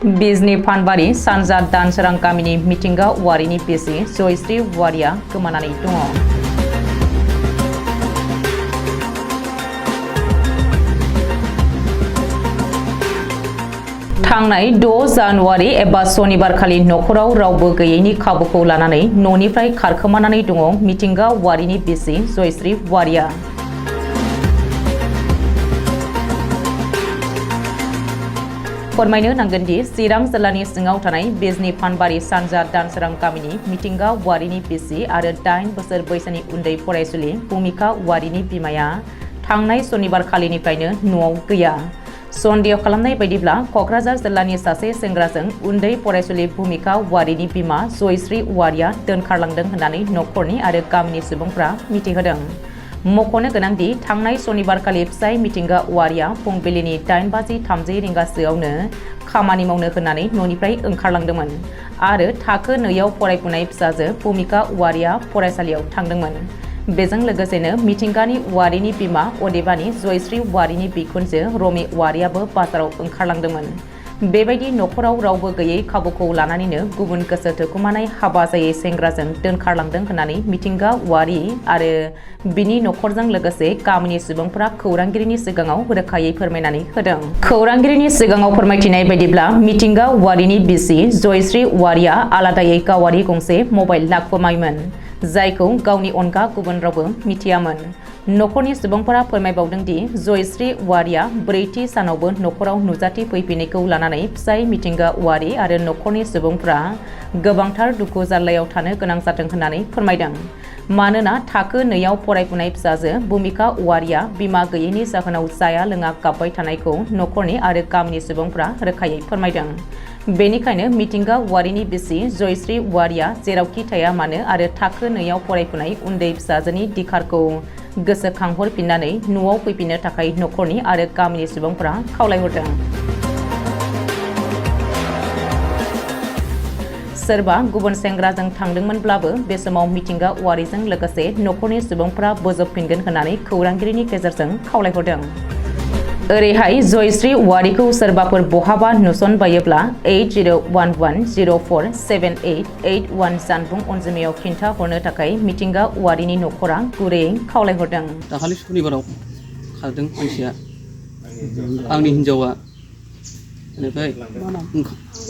बिजनी फानबारि सानजा दानसोरां गामिनि मिथिंगा औवारिनि बिसि जयश्री औवारिया गोमानानै दङ। थांनाय 6 जानुवारि एबा सनिबार खालि नखराव रावबो गैयैनि खाबुखौ लानानै न'निफ्राय खारखोमानानै दङ मिथिंगा औवारिनि बिसि जयश्री औवारिया। फोरमायनो नांगोन दि चिरां जिल्लानि सिङाव थानाय बिजनी फानबारि सानजा दानसोरां गामिनि मिथिंगा औवारिनि बिसि आरो 8 बोसोर बैसोनि उन्दै फरायसुलि भुमिका औवारिनि बिमाया थांनाय सनिबार खालिनिफ्रायनो न'आव गैया। सन्देह खालामनाय बायदिब्ला क'क्राझार जिल्लानि सासे सेंग्राजों उन्दै फरायसुलि भुमिका औवारिनि बिमा जयश्री औवारिया दोनखारलांदों होननानै नखरनि आरो गामिनि सुबुंफ्रा मिथिहोदों। मख'नो गोनांदि थांनाय सनिबारखालि फिसाय मिथिंगा औवारिया फुंबिलिनि 8:30 रिंगासोआवनो खामानि मावनो होननानै न'निफ्राय ओंखारलांदोंमोन आरो थाखो 2आव फरायफुनाय फिसाजो भुमिका औवारिया फरायसालियाव थांदोंमोन। बेजों लोगोसेनो मिथिंगानि औवारिनि बिमा अदेबानि जयश्री औवारिनि बिखुनजो रमे औवारियाबो बाजाराव ओंखारलांदोंमोन। बेबायदि नखराव रावबो गैयै खाबुखौ लानानैनो गुबुन गोसो थोखुमानाय हाबा जायै सेंग्राजों दोनखारलांदों होननानै मिथिंगा औवारि आरो बिनि नखरजों लोगोसे गामिनि सुबुंफोरा खौरांगिरिनि सिगाङाव रोखायै फोरमायनानै होदों। खौरांगिरिनि सिगाङाव फोरमायथिनाय बायदिब्ला मिथिंगा औवारिनि बिसि जयश्री औवारिया आलादायै गावारि गंसे मबाइल लाखुमायोमोन, जायखौ गावनि अनगा गुबुन रावबो मिथियामोन। नखरनि सुबुंफोरा फोरमायबावदों दि जयश्री औवारिया 4थि सानावबो नखराव नुजाथि फैफिननायखौ लानानै फिसाय मिथिंगा औवारि आरो नखरनि सुबुंफोरा गोबांथार दुखु जारलायाव थानो गोनां जादों होननानै फोरमायदों। मानोना थाखो 2आव फरायफुनाय फिसाजो भुमिका औवारिया बिमा गैयैनि जाहोनाव जाया लोङा गाबबाय थानायखौ नखरनि आरो गामिनि सुबुंफोरा रोखायै फोरमायदों। बेनिखायनो मिथिंगा औवारिनि बिसि जयश्री औवारिया जेरावखि थाया मानो आरो थाखो 2आव फरायफुनाय उन्दै फिसाजोनि दिखारखौ गोसोखांहरफिननानै न'आव फैफिननो थाखाय नखरनि आरो गामिनि सुबुंफोरा खावलायहरदों। सोरबा गुबुन सेंग्राजों थांदोंमोनब्लाबो बे समाव मिथिंगा औवारिजों लोगोसे नखरनि सुबुंफोरा बोजबफिनगोन होननानै खौरांगिरिनि गेजेरजों खावलायहरदों। ओरैहाय जयश्री औवारिखौ सोरबाफोर बहाबा नुसनबायोब्ला 8011047881 जानबुं अनजिमायाव खिन्थाहरनो थाखाय मिथिंगा औवारिनि नखरा गुरैयै खावलायहरदों। दाखालि सनिबाराव खारदों मानसिया आंनि हिनजावा बेनिफ्राय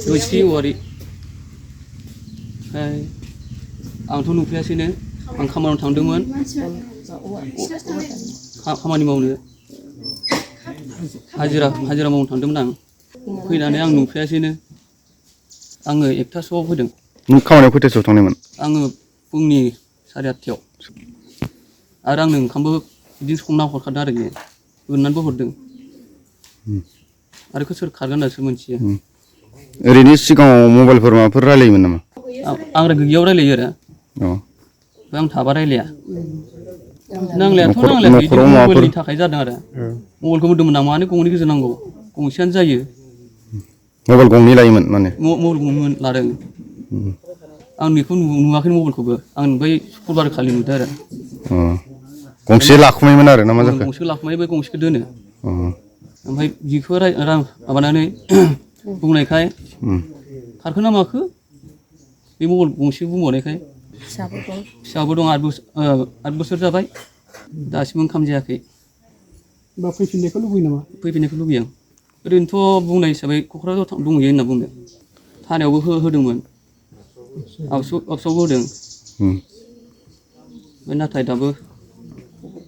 जयश्री औवारि आंथ' नुफैयासैनो आं खामानियाव थांदोंमोन खामानि मावनो हाजिरा मावनो थांदोंमोन आं फैनानै आं नुफैयासैनो आङो 1थासोआव फैदों। नों खामानियाव खैथासोआव थांनायमोन? आङो फुंनि 8:30 आरो आंनो ओंखामबो बिदिनो संना हरखादों आरो बियो उननानैबो हरदों आरो सोर खारगोन होननासो मोनथियो। ओरैनो सिगाङाव मबाइलफोर माबाफोर रायलायोमोन नामा? आं गैयियाव रायलायो आरो आं थाबा रायलाया नांलायाथ' नांलाया बिदि मबाइलनि थाखाय जादों आरो मबाइलखौ होदोंमोन आं मानो गंनै गोजो नांगौ गंसेयानो जायो। मबाइल गंनै लायोमोन माने? मबाइल गंनै लादों। आं बेखौ नुवाखै मबाइलखौबो आं बै शुक्रबार खालि नुदों आरो गंसे लाखुमायोमोन आरो ना मा जाखो? गंसे लाखुमायो बै गंसेखौ दोनो ओमफ्राय बिखौ रां माबानानै बुंनायखाय खारखोना माखो बे मबाइल गंसे बुंबावनायखाय फिसाबो दं 8 बोसोर जाबाय दासिमबो ओंखाम जायाखै। फैफिननायखौ लुबैयो नामा? फैफिननायखौ लुबैयो आं। ओरैनोथ' बुंनाय हिसाबै क'क्राझाराव दंहैयो होनना बुंदों। थानायावबो होदोंमोन आबसुआवबो होदों नाथाय दाबो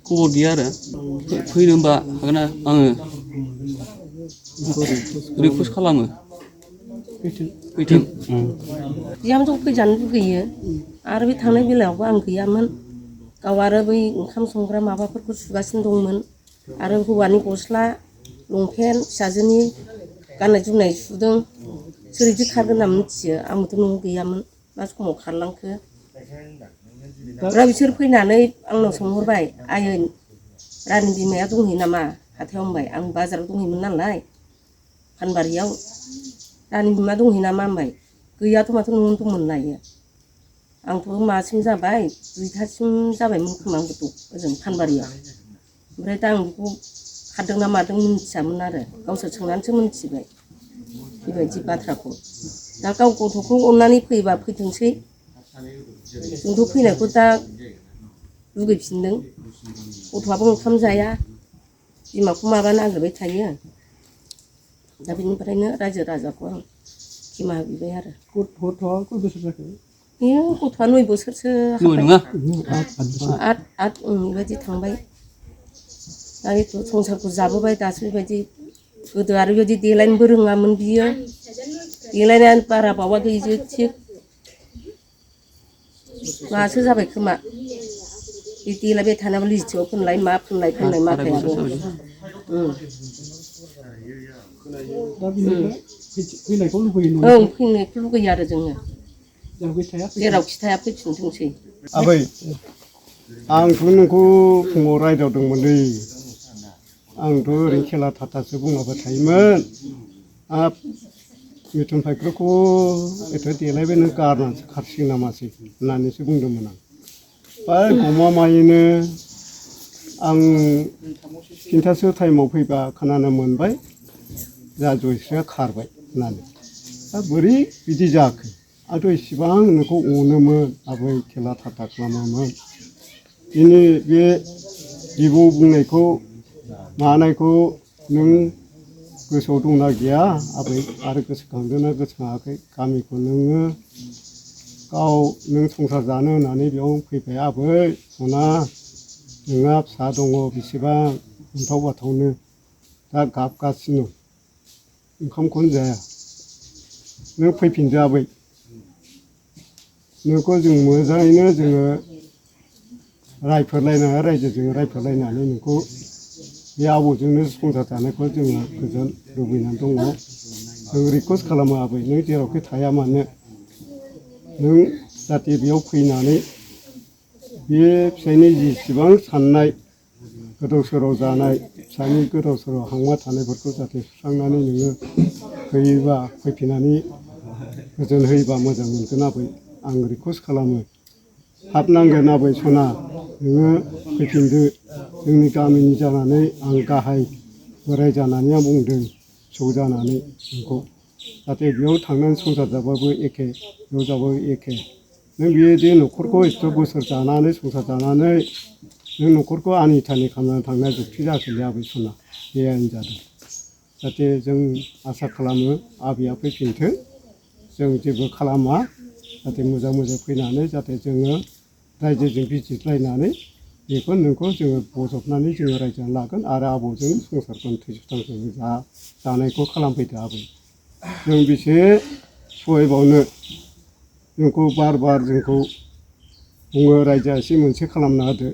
खबर गैया आरो फैनो होनबा हागोन आङो रिकुवेस्ट खालामो फैथों। बिहामजो फैजानो लुगैयो आरो बे थांनाय बेलायावबो आं गैयामोन गाव आरो बै ओंखाम संग्रा माबाफोरखौ सुगासिनो दंमोन आरो हौवानि गस्ला लंपेन्ट फिसाजोनि गाननाय जोमनाय सुदों। सोर बिदि खारगोन होनना मिथियो आंबोथ' न'आव गैयामोन मा समाव खारलांखो। ओमफ्राय बिसोर फैनानै आंनाव सोंहरबाय आयै रानि बिमाया दंहैयो नामा हाथायाव होनबाय आं बाजाराव दंहैयोमोन नालाय फानबारियाव रानि बिमा दंहैयो नामा होनबाय गैयाथ' माथो न'आवनो दंमोन नायो आंथ' मासिम जाबाय 2थासिम जाबायमोन खोमा आंबो ओजों फानबारियाव ओमफ्राय दा आं बेखौ खारदों ना मादों मिथियामोन आरो गावसोर सोंनानैसो मिथिबाय। बेबायदि बाथ्राखौ दा गाव गथ'खौ अननानै फैबा फैथोंसै जोंथ' फैनायखौ दा लुगैफिनदों गथ'आबो ओंखाम जाया बिमाखौ माबा नागिरबाय थायो दा बेनिफ्रायनो रायजो राजाखौ आं निमाहा बिबाय आरो गथ'आ खय बोसोर जाखो बेयो गथ'आ 9 बोसोरसो नय नङा आठ बेबायदि थांबाय दा बेथ' संसारखौ जाबोबाय दासो बेबायदि गोदो आरो बेबायदि देलायनोबो रोङामोन बियो देलायनाया बारा बावाखै जे थिग मासो जाबाय खोमा बे देलायबाय थानायाबो लिस्टिकआव फोनलाय मा फोनलाय माखायाबो दा बिनिफ्राय फैनायखौ लुबैयो न'आव ओं फैनायखौ लुगैयो आरो जोङो जेरावखि थाया जेरावखि थाया फैफिनथोंसै आबै आंथ' नोंखौ फुङाव रायदावदोंमोनलै आंथ' ओरैनो खेला थाथासो बुंलाबाय थायोमोन हाब मिथुन फायख्रिखौ एथ' देलायबाय नों गारनानैसो खारसिगोन नामासै होननानैसो बुंदोंमोन आं बा गमामायैनो आं 3थासो टाइमाव फैबा खोनानो मोनबाय जा जयस्रिया खारबाय होननानै दा बोरै बिदि जाखो आंथ' इसेबां नोंखौ अनोमोन आबै खेला थाथा खालामोमोन दिनै बे बिबौ बुंनायखौ मानायखौ नों गोसोआव दंना गैया आबै आरो गोसोखांदोंना गोसोखाङाखै गामिखौ नोङो गाव नों संसार जानो होननानै बेयाव फैबाय आबै सना नोंहा फिसा दङ बेसेबां अन्थाव बाथावनो दा गाबगासिनो ओंखामखौनो जाया नों फैफिनदो आबै नोंखौ जों मोजाङैनो जोङो रायफोरलायनानै रायजोजों रायफोरलायनानै नोंखौ बे आबौजोंनो संसार जानायखौ जोङो गोजोन लुबैनानै दङ जों रिकुवेस्ट खालामो आबै नों जेरावखि थाया मानो नों जाहाथे बेयाव फैनानै बे फिसायनि जेसेबां साननाय गोदाव सोराव जानाय फिसानि गोदाव सोराव हांमा थानायफोरखौ जाहाथे सुस्रांनानै नोङो फैयोबा फैफिननानै गोजोन होयोबा मोजां मोनगोन आबै आं रिकुवेस्ट खालामो हाबनांगोन आबै सना नोङो फैफिनदो जोंनि गामिनि जानानै आं गाहाय बोराय जानानै आं बुंदों फिसौ जानानै नोंखौ जाहाथे बेयाव थांनानै संसार जाबाबो एखे बेयाव जाबाबो एखे नों बेबायदि न'खरखौ एथ' बोसोर जानानै संसार जानानै नों न'खरखौ आनि थानि खालामनानै थांनाया जुक्ति जाखोलै आबै सना बे आं जादों जाहाथे जों आसा खालामो आबैया फैफिनथों जों जेबो खालामा जाहाथे मोजां मोजां फैनानै जाहाथे जोङो रायजोजों बिजिरलायनानै बेखौ नोंखौ जोङो बजबनानै जोङो रायजोआनो लागोन आरो आबौजों संसारखौ थैस' थांस' जानायखौ खालामफैदो आबै जों बेसे सहायबावनो जोंखौ बार बार जोंखौ बुङो रायजोआ एसे मोनसे खालामना होदो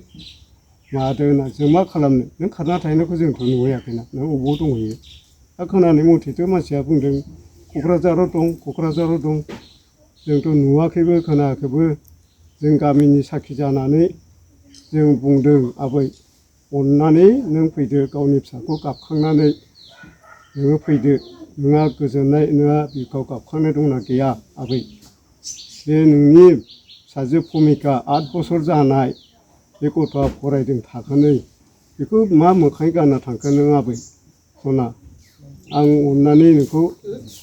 मादो होनना जों मा खालामनो नों खारना थाहैनायखौ जोंथ' नुहैयाखैना नों बबाव दंहैयो दा खोनानाय मथेथ' मानसिया बुंदों क'क्राझाराव दं जोंथ' नुवाखैबो खोनायाखैबो जों गामिनि साखि जानानै जों बुंदों आबै अननानै नों फैदो गावनि फिसाखौ गाबखांनानै नोङो फैदो नोंहा गोजोननाय नोंहा बिखायाव गाबखांनाय दंना गैया आबै बे नोंनि फिसाजो भुमिका 8 बोसोर जानाय बे गथ'आ फरायदों थाखोनै बेखौ मा मोखाङै गानना थांखो नों आबै सना आं अननानै नोंखौ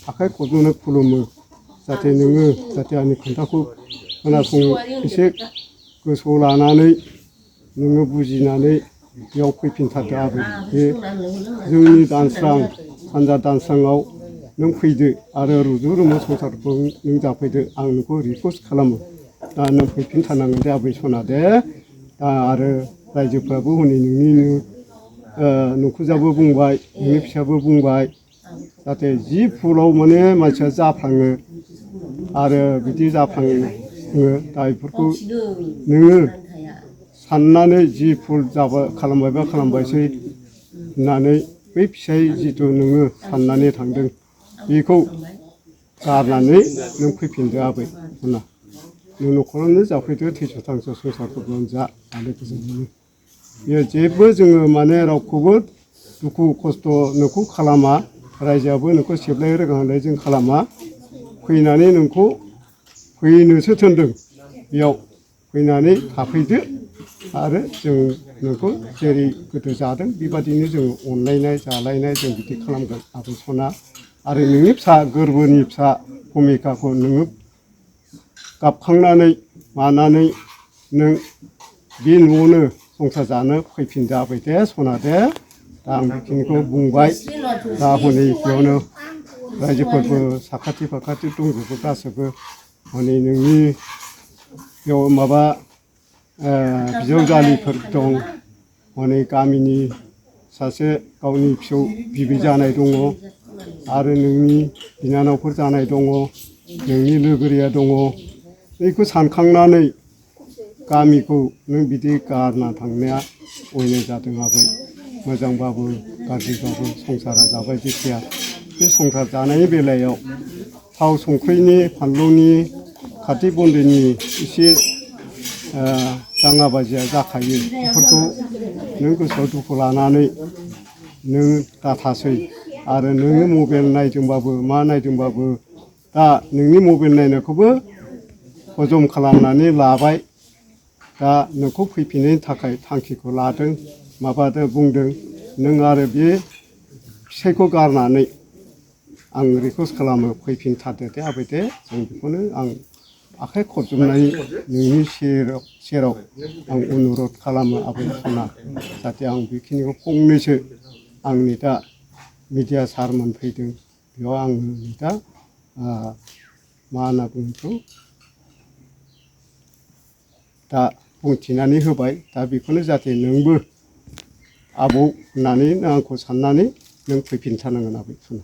आखाइ खबनानै खुलुमो जाहाथे नोङो जाहाथे आंनि खोथाखौ खोनासं एसे गोसोआव लानानै नोङो बुजिनानै बेयाव फैफिनथारदो आबै बे जोंनि दानस्रां सानजा दानस्राङाव नों फैदो आरो रुजु रुमु संसारखौ नों जाफैदो आं नोंखौ रिकुवेस्ट खालामो दा नों फैफिनथारनांगोन दे आबै सना दे दा आरो रायजोफ्राबो हनै नोंनि नखुजाबो बुंबाय नोंनि फिसाबो बुंबाय जाहाथे जि फुलाव माने मानसिया जाफ्लाङो आरो बिदि जाफ्लाङो दा बेफोरखौ नोङो साननानै जि फुल जाबा खालामबायसै होननानै बै फिसाय जिथु नोङो साननानै थांदों बेखौ गारनानै नों फैफिनदो आबै सना नों न'खरावनो जाफैदो थैस' थांस' संसारफोरखौ जा आरो गोजोन बेयो जेबो जोङो माने रावखौबो दुखु खस्थ' नोंखौ खालामा रायजोआबो नोंखौ सेबलाय रोगानाय जों खालामा फैनानै नोंखौ फैनोसो थिनदों बेयाव फैनानै थाफैदो आरो जों नोंखौ जेरै गोदो जादों बेबादिनो जों अनलायनाय जालायनाय जों बिदि खालामगोन आबै सना आरो नोंनि फिसा गोरबोनि फिसा भुमिकाखौ नोङो गाबखांनानै मानानै नों बे न'आवनो संसार जानो फैफिनजाबाय दे सना दे दा आं बेखिनिखौ बुंबाय दा हनै बेयावनो रायजोफोरबो साखाथि फाखाथि दंजोबो गासैबो हनै नोंनि बेयाव माबा बिजावजालिफोर दं हनै गामिनि सासे गावनि फिसौ बिबै जानाय दङ आरो नोंनि बिनानावफोर जानाय दङ नोंनि लोगोरिया दङ बेखौ सानखांनानै गामिखौ नों बिदि गारना थांनाया अयनाय जादों आबै मोजांबाबो गाज्रिबाबो संसारा जाबाय जेथिया बे संसार जानायनि बेलायाव थाव संख्रिनि फानलुनि खाथि बन्दिनि एसे दाङा बाजिया जाखायो बेफोरखौ नों गोसोआव दुखु लानानै नों दाथासै आरो नोङो मबाइल नायदोंबाबो मा नायदोंबाबो दा नोंनि मबाइल नायनायखौबो हजम खालामनानै लाबाय दा नोंखौ फैफिननायनि थाखाय थांखिखौ लादों माबादों बुंदों नों आरो बे फिसायखौ गारनानै आं रिकुवेस्ट खालामो फैफिनथारदो दे आबै दे जों बेखौनो आं आखाइ खबजबनानै नोंनि सेराव आं अनुरद खालामो आबै सना जाहाथे आं बेखिनिखौ फंनैसो आंनि दा मिडिया सारमोन फैदों बेयाव आङो दा मा होनना बुङो बेखौ दा बुंथिनानै होबाय दा बेखौनो जाहाथे नोंबो आबौ होननानै आंखौ साननानै नों फैफिनथारनांगोन आबै सना